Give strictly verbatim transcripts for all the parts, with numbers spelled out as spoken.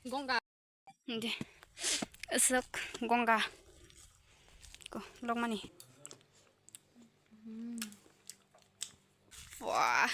Gonga. Hindi. Aswk gonga. Ko, lokmani. Wah.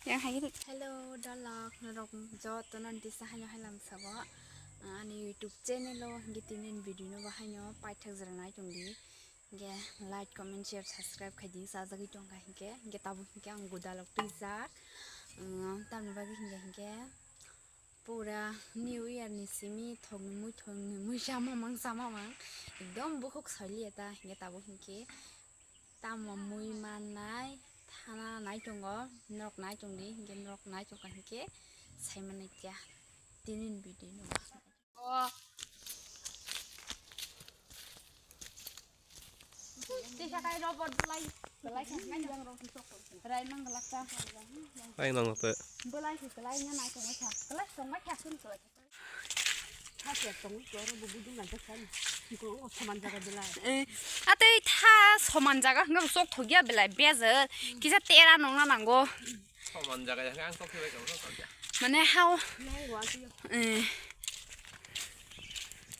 Yang hai. Hello, dalak, norok joto non disa haino hailam sabo. Ani YouTube channel o hindi tinin video no bahaino paithak jora nai tongdi. Hinkhe like, comment, share, subscribe khaidi, sajagwi tongkha hinkhe, hinkhe tabuk hinkhe ang godalok twijak. Tamni bagwi hinkhe hinkhe pura New Year ni simi thokni mui thokni mui sama mang sama mang ekdom bukhuk soiliya ta hinkhe tabuk hinkhe tamo mui mannai thana nai tongo norok nai tongdi hinkhe norok nai tongkha hinkhe saimannai kya tinin video no. Tisa kai robot belai, belai sa ngai jang rong sok. Rai mang galak ta. Ai nang te. Belai si belai nya nai tong sa. Belai song mai kha sun ko. Ha se tong ko ro bu bu dun nang ta san. Ko o saman jaga belai. Eh, atei tha soman jaga hwnga sok thogya belai bejer. Kisa tera nongna nango. Soman jaga ya ang sok thogya sok thogya. Mane hao. Nang wa si. Eh.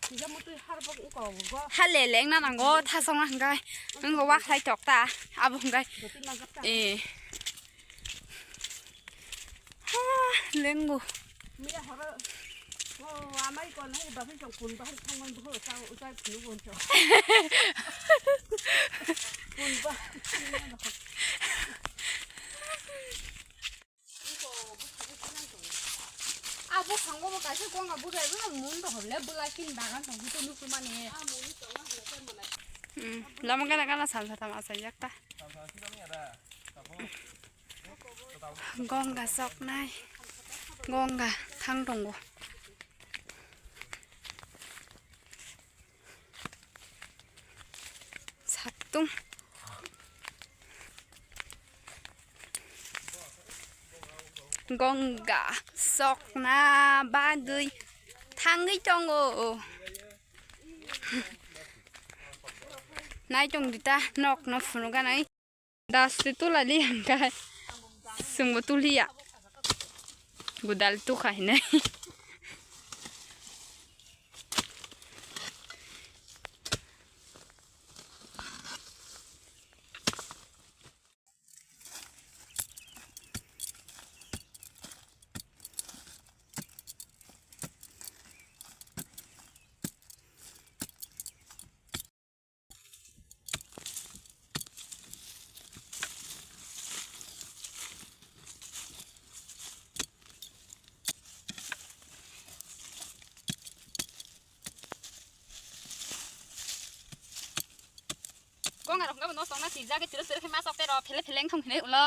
Tisa mutui har bok ko go. Hale lengna nango tha songna hwnga. Hwnga wa khlai tok ta. Abo hwnga. Joti ma gap ta. Eh. Ha, lengo. Miya horo. O, amai kon hai ba phi song kun ba hai thang man bu ho sa u sa phunu bon cho. Kun ba. Abo sango bo kaisa konga bu dai bu mun do hole bu lai kin bagan tong bu tu nu kumani. Hmm, lama gana gana sal sa tam asa yak ta. Gonga soknai. Gonga thang tongo. Satung. Gonga sokna bagwi thangwi tongo. Nai tong dita nok no phunuk ganai. Dasti tulali hingkai. Sungbo tulia. Gudal tukha hinai. Gonga rok no song na tijak tiro tiro khe ma sok tero phele phele wngthong hinui ulo.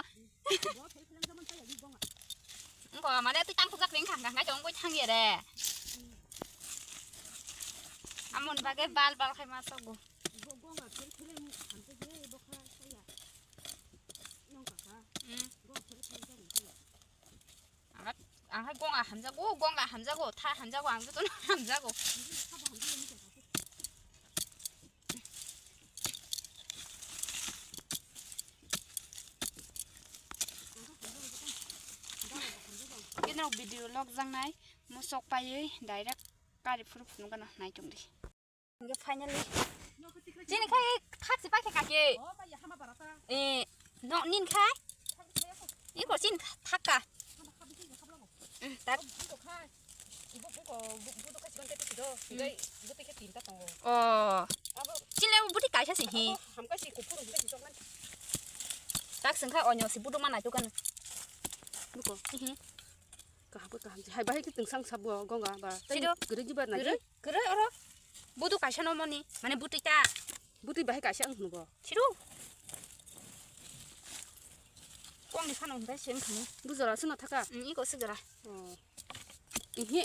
Wngkha mane twi tang thokjak ring thang thang nai tong boi thang ye re. Amoni bagwi bal bal khai ma sok go. Ang hai gonga hamjago, gonga hamjago, tha hamjago, ang jotono hamjago. Keno video log jangnai mosok paiwi direct kari phuru phunu gana nai tongdi. Hingke finally. Chini khai thak si pakhe kake. Eh, no nin khai. Iko chin thak ka. Mm, tak. Oh. Chile buti kaisa si hi. Tak sengkha onyo si budu mana tu kan. Buko. Kaham kaham. Hai bahai ki tingsang sabo gonga ba. Sido. Gere jiba na. Gere oro. Budu kaisa no moni. Mane buti ta. Buti bahai kaisa ang nugo. Sido. Kong ni sano hingkai sem khani. Bujora sino thaka. Mm, iko sujora. Oh. Ihi.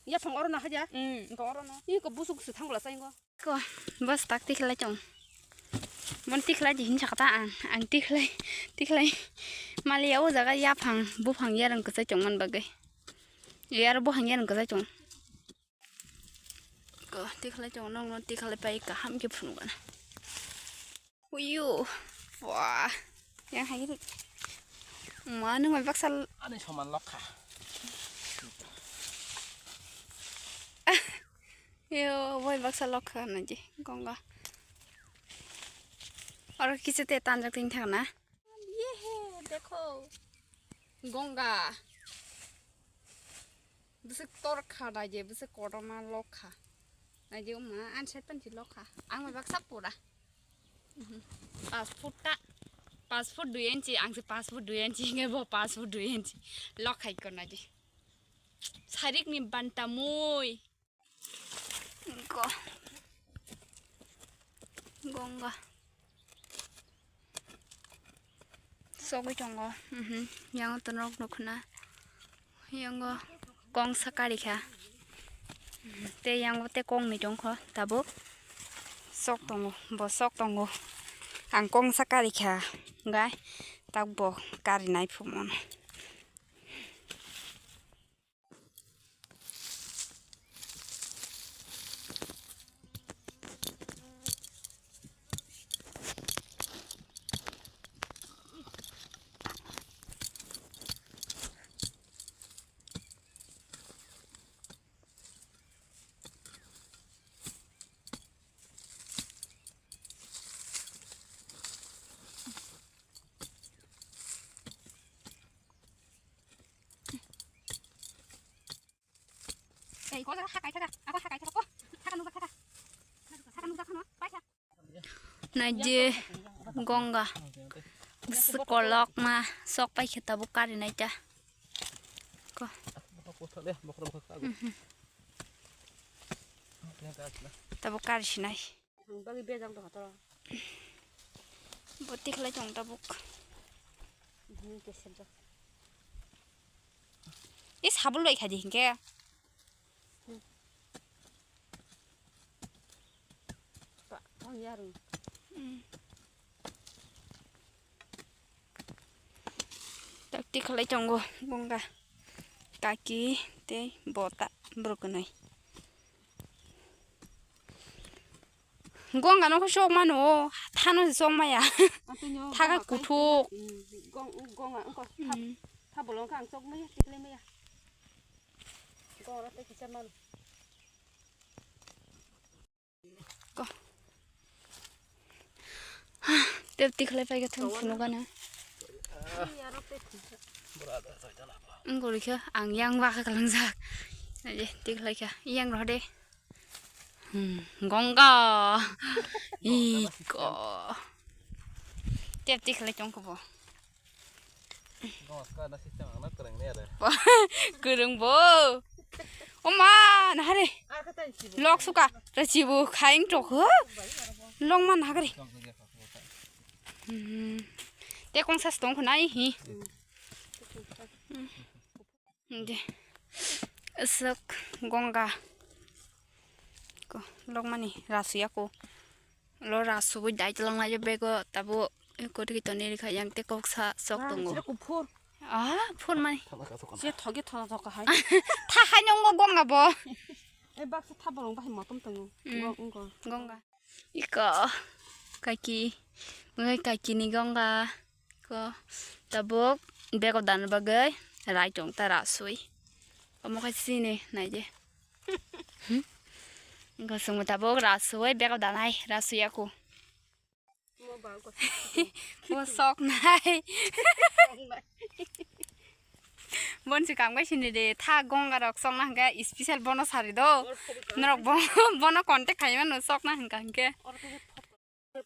Ya phang oro na haja. Mm, iko oro na. Iko busuk su thangla saingo. Ko, bas tak tikhlai chong. Mon tikhlai di hinsa kata ang, ang tikhlai, tikhlai. Mali ya o jaga yaphang, buphang yarang kwchai chong man bagwi. Yar buphang yarang kwchai chong. Ko, tikhlai chong nong non tikhlai pai kaham khe phunukgana. Uyu, wah. Yang hai ri. Ma nung mai baksa. Ani soman lokha. Yo, boi baksa lokha naji, Gonga. Oro kichete tanjak tin thangna. Yehe, dekho. Gonga. Bwswk torkha naji, bwswk kotorma lokha. Naji uma, an side panchi lokha. Ang bai baksa pura. Mhm. Pas foot ta. Pas foot dui inchi, ang se pas foot dui inchi, nge bo pas foot dui inchi. Lokhai ko naji. Sarik ni bantamui. Go. Gonga. Sogwi tongo. Mhm. Yang to nok nukhna. Yango kongsa karikha. Mhm. Te yango te kongni tongkho tabuk. Sok tongo, bo sok tongo. Ang kongsa karikha. Gai tak bo karinai phumono. Ei, ko jaga hakai thaka, abo hakai thaka, ko. Thaka nujak thaka. Thaka nujak khano, paisa. Naji Gonga. Kolok ma sok pai kheta bu kari naita. Ko. Mhm. Tabuk kari sinai. Ang bagwi bejak dong hatoro. Bo tikhlai tong tabuk. Bini kesep jak. Is habul bai khaji hinkhe. Hmm. Pa, tong yarung. Hmm. Tak tikhlai tongo Gonga. Kaki tei bota borok nai. Gonga no khe sok mano, thano se sok maya. Thaga kuthuk. Gonga wngkha. Hmm. Tha bolong kha ang sok maya, tikhlai maya. Gonga no tei kisa mano. Ko. Tep tikhlai pai khe thung phunuk gana. Ang gori khe ang yang ba khe kalangjak. Naje tikhlai khe yang roh de. Hmm, Gonga. Iko. Tep tikhlai chong kho bo. Kwrwng bo. Oma, nahare. Lok suka. Rachibu khaing tok ho. Long man hagre. Hmm. Te kong sas tong khonai hi. Hmm. De. Aswk Gonga. Ko lokmani rasuya ko. Lo rasubui dai tolong lai bego tabo koti ki toni rikha yang te koksa sok tongo. Sira kuphur. Ah, phur mani. Sira thoge thona thoka hai. Tha hai nongo Gonga bo. E baksa thabolong bahai motom tongo. Mm. Go, go. Gonga. Iko kaki. Ngai kaki ni Gonga. Ko tabuk bego dan bagwi rai tong ta rasui. Omo khai sini naije. Iko sungmo tabuk rasui bego danai rasuya ko. Bo sok nai. Bon si kam gai sini de tha Gonga rok sok na hingke special bono sari do. Norok bo-, bono contact khai mano sok na hingka hingke.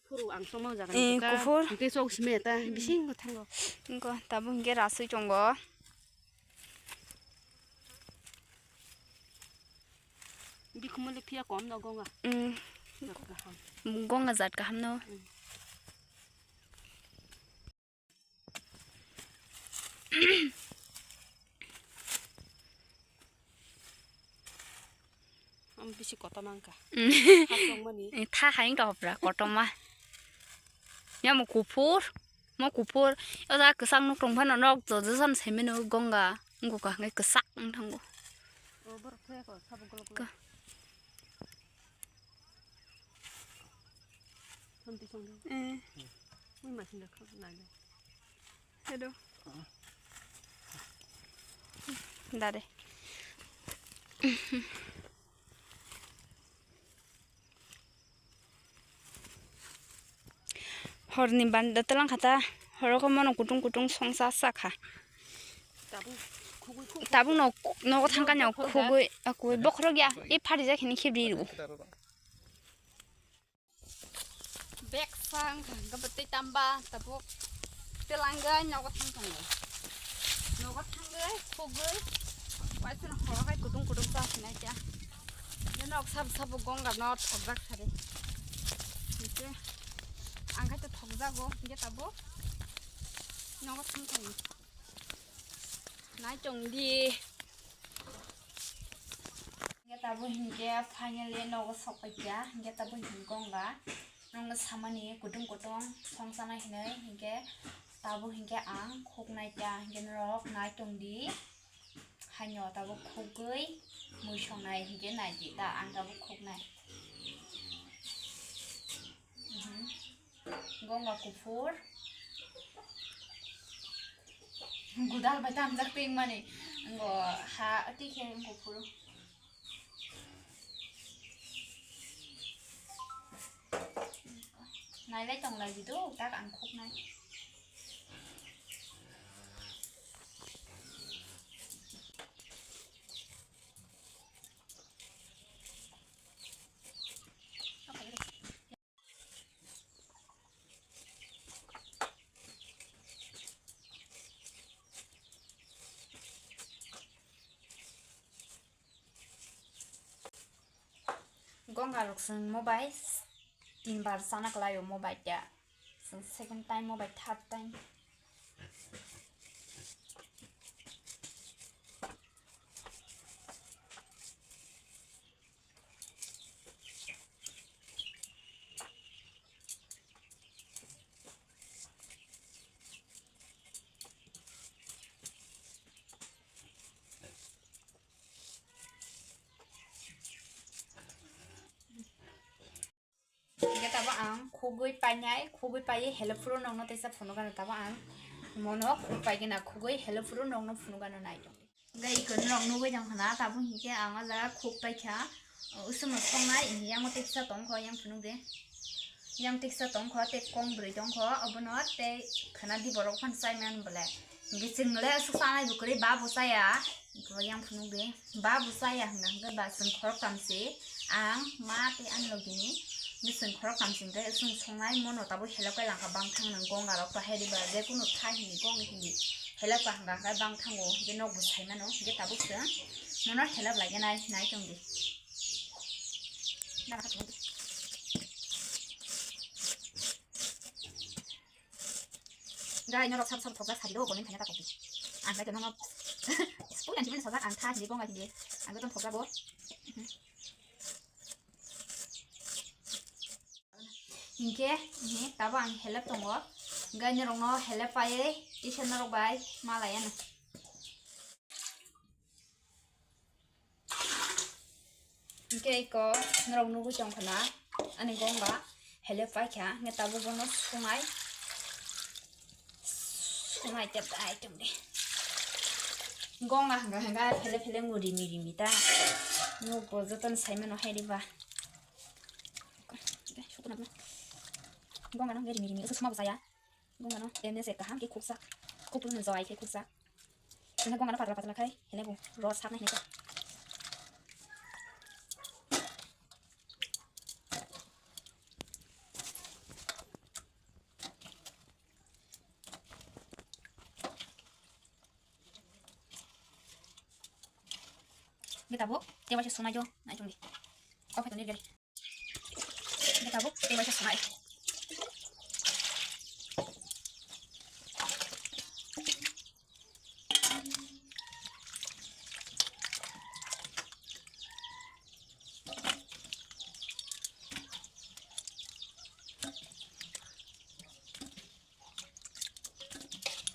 Phuru ang songma jaga ni Eh, buka. Kuphur. Hingke sok sime ta bising ko thango. Ingko tabuk hingke rasui tongo. Bikhumuli phiya kom no Gonga. Mm. Jat kaham. Gonga jat kaham no. Mm. Ang bisi kotorma wngkha. Mm. Khasokmani. Eh, tha hai wngkha hopra kotorma. Ya mo kuphur, mo kuphur. O jaga kwchak nuk tong phano nok jojo san sai mano Gonga. Wngkha hwnkhe kwchak wng thango. O borok thaya ko sabo golok golok. Ka- Thanti song do. Eh. Mui masin da khak nai do. Hello. Dare. Horni banda talang khata, horo khe mono kutung kutung songsa sakha. Tabuk no nogo thangkani khugwi, khugwi bokhorok ya, e pharijak hini khibri rw. Bek sang kha, hwnkhe bwtwi tamba tabuk telangwi nogo thang thangwi. Nogo thangwi khugwi, waisano horo hai kutung kutung cha sinai kya. Nok sabo sabo gonga no thokjak sari. Hwnkhe ang khe to thokjago, hwnkhe tabuk nogo thang thangwi. Nai tong di. Hingke tabuk hingke finally nogo sokpai kha, hingke tabuk hingke wngkha nokno samani kutung kutung songchana hinui, hingke tabuk hingke ang khuknai kha, hingke norok nai tong di, haino tabuk khukgwi mui songnai hingke nai di ta, ang tabuk khuknai. Mhm. Gonga kuphur. Gudal bai tamjak pink mani. Ngo ha twi khe kuphur. Nailai tonglai di do, tak ang khuknai. Gonga rok chwng mobai tin bar chana kwlaio, mobai ta chwng second time, mobai third time. Hingke tabuk ang khugwi painai, khugwi paiwi hello phuru nokno teisa phunukgano, tabuk ang mono khuk paigwna khugwi hello phuru nokno phunukgano nai tongdi. Hingke iko norok nugwi tongkha na, tabuk hingke ang o jaga khuk paikha, usumno songnai, hingke yang o teksa tongkho, yang phunukdi, yang teksa tongkho, tei kong bwrwi tongkho, obono tei khwnadi borok phano chaiman bwle. Hingke chwng le aswk chanai bo kwrwi, ba bo chaya, iko yang phunukdi. Ba bo chaya hwnka hwnkhe ba chwng khoroktham se ang ma tei ani logini, hwnkhe chwng khoroktham se hwnkhe chwng songnai mono tabuk helok kai langkha bangthang nang gonga rok to hai diba je kunu thai hindi gong hindi helok ka hwnka hwnkhe bangthango hwnkhe nok bo sai mano hwnkhe tabuk chwng mono helok lai nai nai tongdi. Gai norok sabo sabo thokjak sadi do, comment khaina ta kokdi. Ang bai to nono spoon and chicken sajak ang tha hindi, gonga hindi. Ang to thokjago. Hinkhe, hi, tabo ang helep tongo. Gai norokno helep paiwi, tisa norok bai malai ano. Hingke iko norok nugwi tongkha na ani gonga helep paikha, hingke tabuk bono sunai, sunai tep dai tongdi. Gonga hwnka hwnka phele phele wng rimi rimi ta, nukbo jotono saimano hai diba. Gonga no hwnke rimi rimi, usu suma bo chaya. Gongano emne se kaham ke khuksa. Khuklu no jawai ke khuksa. Ina gongano patla patla khai, hene bo ros hapna hene. Kita bo, tewa se suma jo, na chungdi. Oke, to ni gari. Hingke tabuk tei waisa sanai.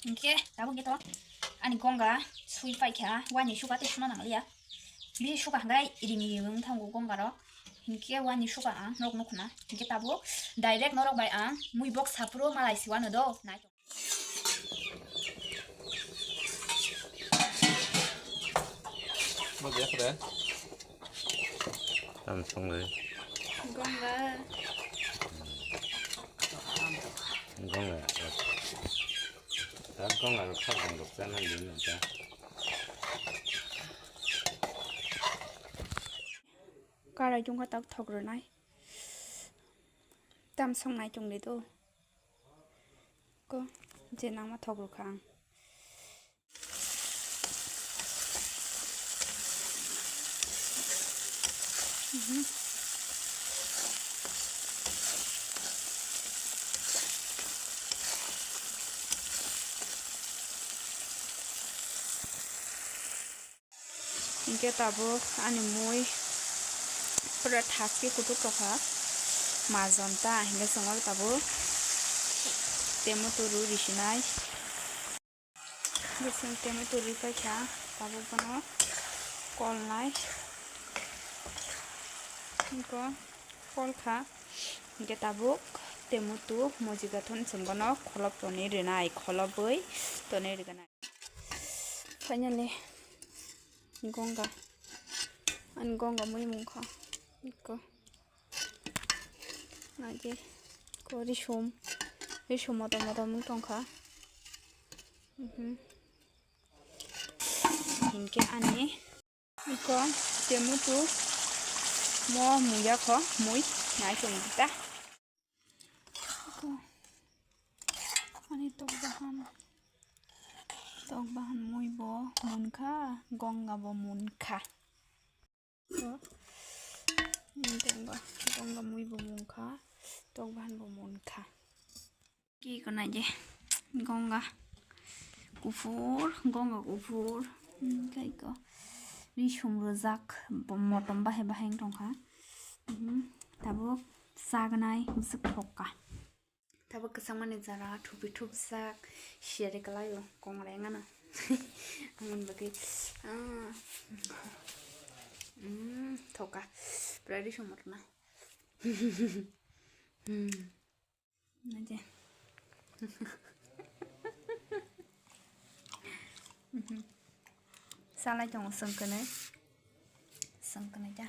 Hingke tabuk hingke to ani gonga sui paikha, wani suka tei suna nangliya. Bini suka hingke rimi rimi wng thango gonga rok. Hingke wani suka ang norok nukho na. Hingke tabuk direct norok bai ang mui bok saphuru malai siwano do. Nai. Ang songlai. Gonga. Gonga. Ta gonga rok khak bang rok chana di no ta. Karai chungkha tak thok rwnai. Tam songnai chungdi do. Ko je nangma thok rwkha ang. Mhm. Hinkhe tabuk ani mui pura thaski kutuk tokha, majon ta, hinkhe chwng oro tabuk temo turu risinai. Bising temo turu paikha, tabuk bono kolnai. Hinkhe kolkha, hinkhe tabuk temo tu mojiga thun chwng bono kholop tonwi rinai, kholobwi tonwi riganai. Finally, gonga. Ani gonga mui mungkha. Iko. Age ko risum. Risum motom motom wng tongkha. Mhm. Hinkhe ani iko temo tu mo muya kho mui nai chwng ta. Iko ani tok bahan, tok bahan mui bo munkha, gonga bo munkha. Iko, gonga, gonga mui bo munkha, tok bahan bo munkha. Ki ko naidi, gonga kuphur, gonga kuphur, hinkhe iko risum rwjak, bo motom bahai bahai wng tongkha. Mhm. Tabuk chagnai bwswk thokka. Tabuk kwchangmani jara thupi thupjak, siyari kwlaio, kongrai wngano. Amoni bagwi, ah, mm, thokka, pura risum rwna. Hmm. Naidi. Salai tongo sengkwnwi. Sengkwnwi da.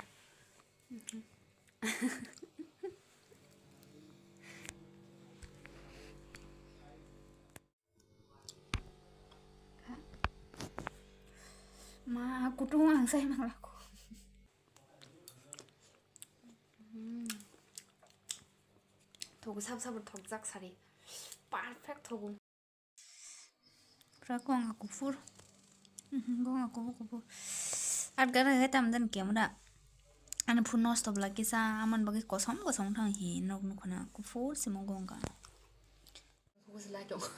Ma, kutung ang sai manglaku. Hmm. Thogo sab sabo thokjak sari. Perfect thogo. Pura gonga kuphur. Mhm, gonga kuphur kuphur. Ar gara hai tam dan camera. Ani phone nosto bwla kisa, amoni bagwi kosom kosom thang hi nok nukhuna kuphur simo gonga. Kuphur se lai tongo.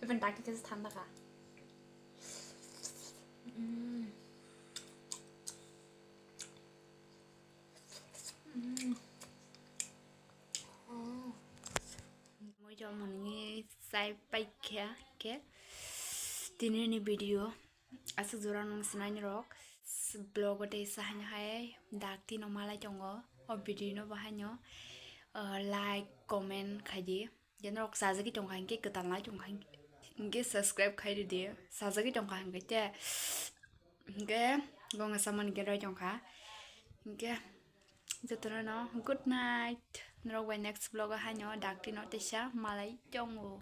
Even daki kisa thanda kha. Mm. Mm. Oh. Moi jomoni chai paikha khe tinini video aswk jora nung sinai rok vlog o tei sahani hai dakti no malai tongo o video no bahaino, uh, like comment khaidi. Jeno rok sajagwi tongkha hinkhe kwtal nai tongkha hinkhe subscribe khaidi, sajagwi tongkha hinkhe te hinkhe gonga samani khe roi tongkha hinkhe jotono no good night. Norok bai next vlog o haino dakti no teisa malai tongo.